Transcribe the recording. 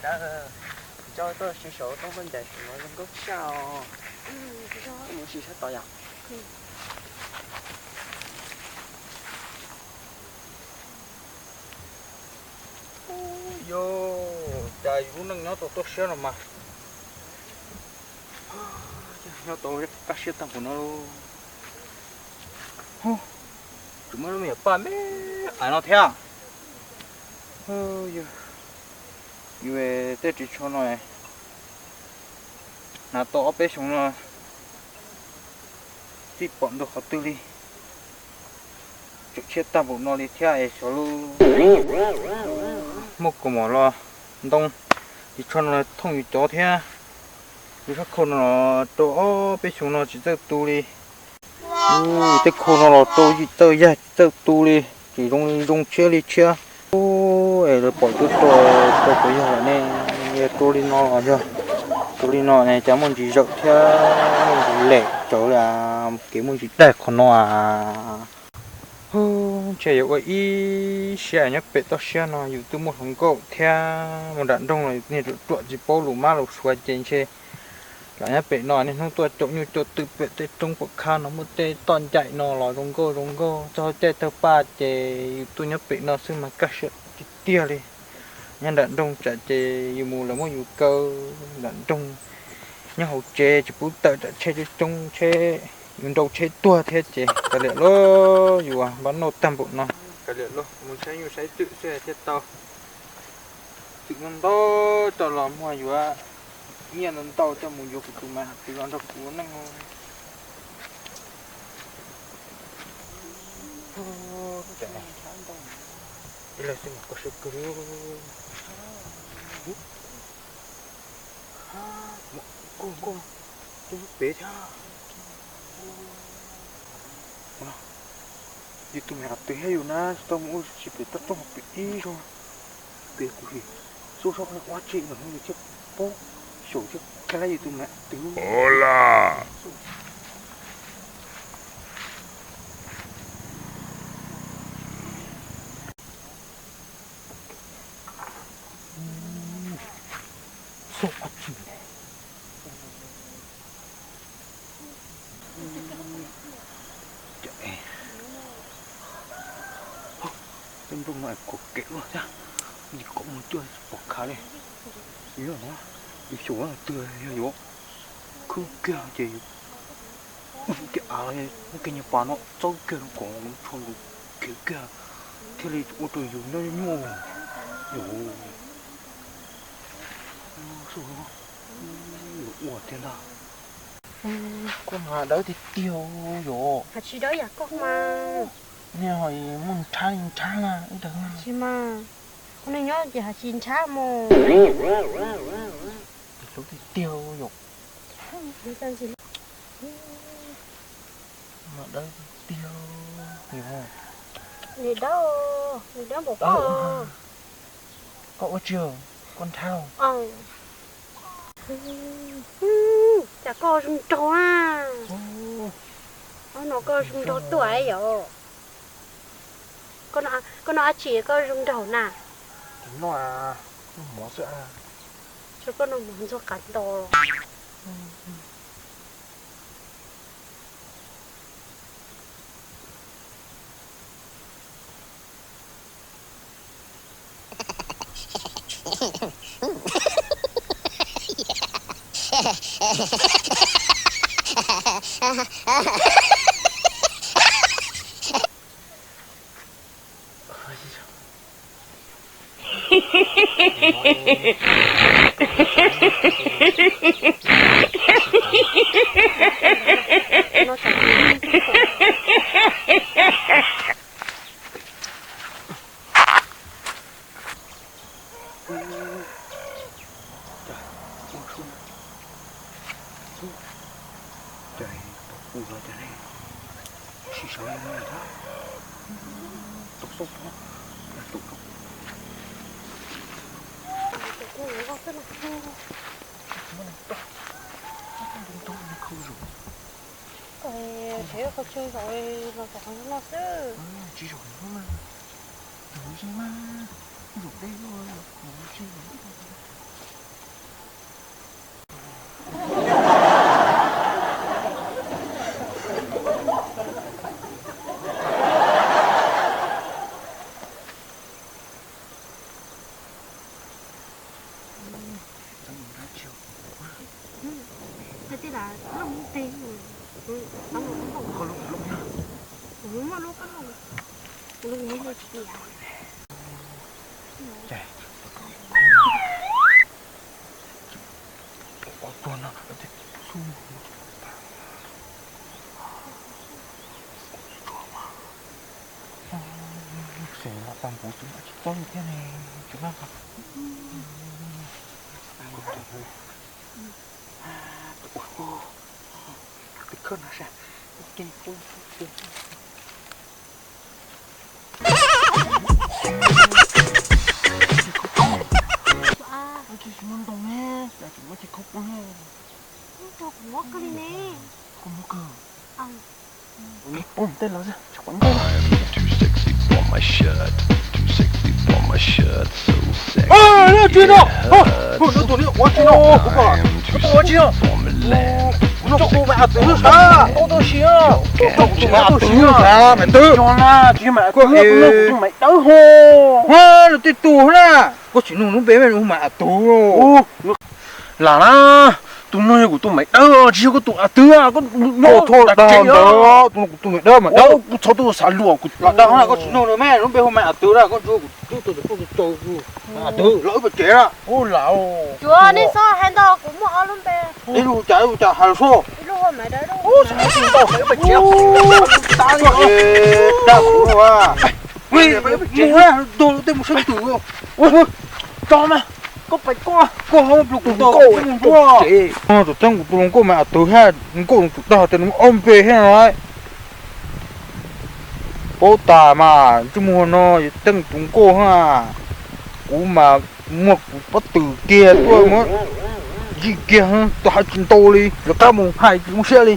Coj tuaj si saum toj nplaj ntais saum no zoo nkauj tshaj os. Mus si sab tod yom. Yog, cas yus lub neej nyob tau tuaj siab no mas nyob tau kaj siab tag npaum no. Tsis muaj lub me nyuam paj me ais no thiab. Yus tej ris tsho no hnav tau ob peb xyoo no txij pom ntug qhov twg li. Tseem tshiab tag npaum no li thiab es xyov lub muaj kaus mom los ntoo ris tsho no thooj yus cov thiab. Yus sab khau no los rau ob peb xyoo no tsis txawj tu li. Tej khau no los rau tsis txawj yag tsis txawj tu li, tseem zoo li zoo tshiab li tshiab. Es lawv pom cuab rau rau kuv yog lawm ne, yog rau li no los yog rau li no ne cas muaj ntsis zawm thiab muaj ntsis lem tsawv li, kev muaj ntsis daig qhov no a. Ntshe yuav ua ib siab nyob pem toj siab no yus twb muaj hluas nkauj thiab mus nram nroog los yus niag ruam ruam tsis paub lus mab lus suav ces ntshe lam nyob pem no niaj hnub tuaj caum nyuj caum twm pem tej roob pom khab no muaj tej toj ncaim no los zoo nkauj zoo nkauj txog caij tawg paj ces yus tuaj nyob pem no xwb mas kaj siab tiag tiag li. Nyob nram nroog tsam ces yus mus lawv muab yus kaw nram nroog, nyob hauv tsev tsis pub tawm tsam tsheb coob coob tsheb, yus nrau tsheb tuag thiab ces kav liam lauj, yus npab noj tag npaum no. Kav liam lauj, mus saib nyuj saib twm xwb thiaj tau. Twm ntau ntau coj los muag yuav nyiaj ntau ntau coj mus yuav kuv tus mas twv los nrog kuv ua neej. Ib leeg xwb mas koj siab kawg li. Koj, koj, koj pem thiab. Yus tus me twv thiab yus na tsis tau mus ua si pem toj roob pem ib zaug. Pem kuv him xub xob ua tsi no nws thiaj paub xyaum thiab kha lab yus tus me twv. Xub ua tsi ne? Tej nplooj no es kom kev luaj thiab, yus kom mus cuaj tsis pom khav li. Yog na, yus xyaum twg yog yuav khwb kiag ces yus ua kiag av, muab kiag nyuag pas no txawb kiag rau kom tsho nkaus khiav kiag thiaj li ua rau yus nyob nyuaj. Yus ua tiag ntag. Koj mas dawb tiag tiag yom. Hais tsis dawb yam koj mas. Nej ho muaj nrhab li nrhab na ib tag. Tsis mas, koj neeg nyob ces hais tsis nrhab mas. Hlub tiag tiag yom. Mas dawb tiag tiag yom. Nws dawb, nws dawb npaum koj. Koj ua tsi, koj nrhab. Cas koj zoo nraug na. Ob no koj zoo nraug tuaj yom. Koj noj dab tsi koj zoo nraug na? Noj, noj mov xwb. Koj noj mov ntxuag qav nto los. Cas ua su, cas pom kuv los cas ne, sim sawv li no thiab, tau xauj pob, tau rau. Koj tsev qhov chaw zaum los zaum qhov no xwb. Tsis zaum no mas, zaum ze mas, zaum deb no, zaum ze zaum. Xeem los tag npaum tsis tau tsis tau thiab ne, tsis maj. Tus khawb no sas, tus khawb no sas. Tsis muaj ntoo ne, cas tsis muaj tsis khaub poob ne. Koj muab kawg. Poob tej los tsis poob ntoo. Tus no, tus no ua tsis no, ua tsis no. Tus no kuv mas a tus lub sab, ua tau si, ua tau si mas twb. Tsis mas koj tus no kuv tus maiv dawb ho. Lawv tej tus na, koj tsis nug lub npe mas hu mas a tus. Lam na, tus no yog kuv tus maiv dawb, tsis yog koj tus a twg. Koj nyob thoj dag ntawd, tus no kuv tus maiv dawb mas dawb. Kuv txhob tuaj xav luam kuv lam dag na, koj tsis nug na, lub npe hu mas a twg na, koj ntsuag kuv twb tau tsis tau tau kuv a twg los wb pais tsev na. Ua lam, cuav nej txhob hais ntau, kuv muaj ob lub npe. Ib lub cas ib lub cas hais los soj. Ib lub hu maiv dawb. Dag kuv ua. Mus, tus tej mus sab twm. Tso mas, koj pais koj, koj ho mus pluas kuv tau mus ntsuag. Tus teeb kuv tus hluas nkauj mas a twg hab, nkauj tus dag tias nws muaj ob npe thiab no. Paub tas mas ntsej muag no yog teeb tus nkauj hab, kuv mas muag kuv pob tw kiag tuaj muab zij kiag, tuaj hais tsis ntau li, lawv qab mus hais tsis muaj siab li.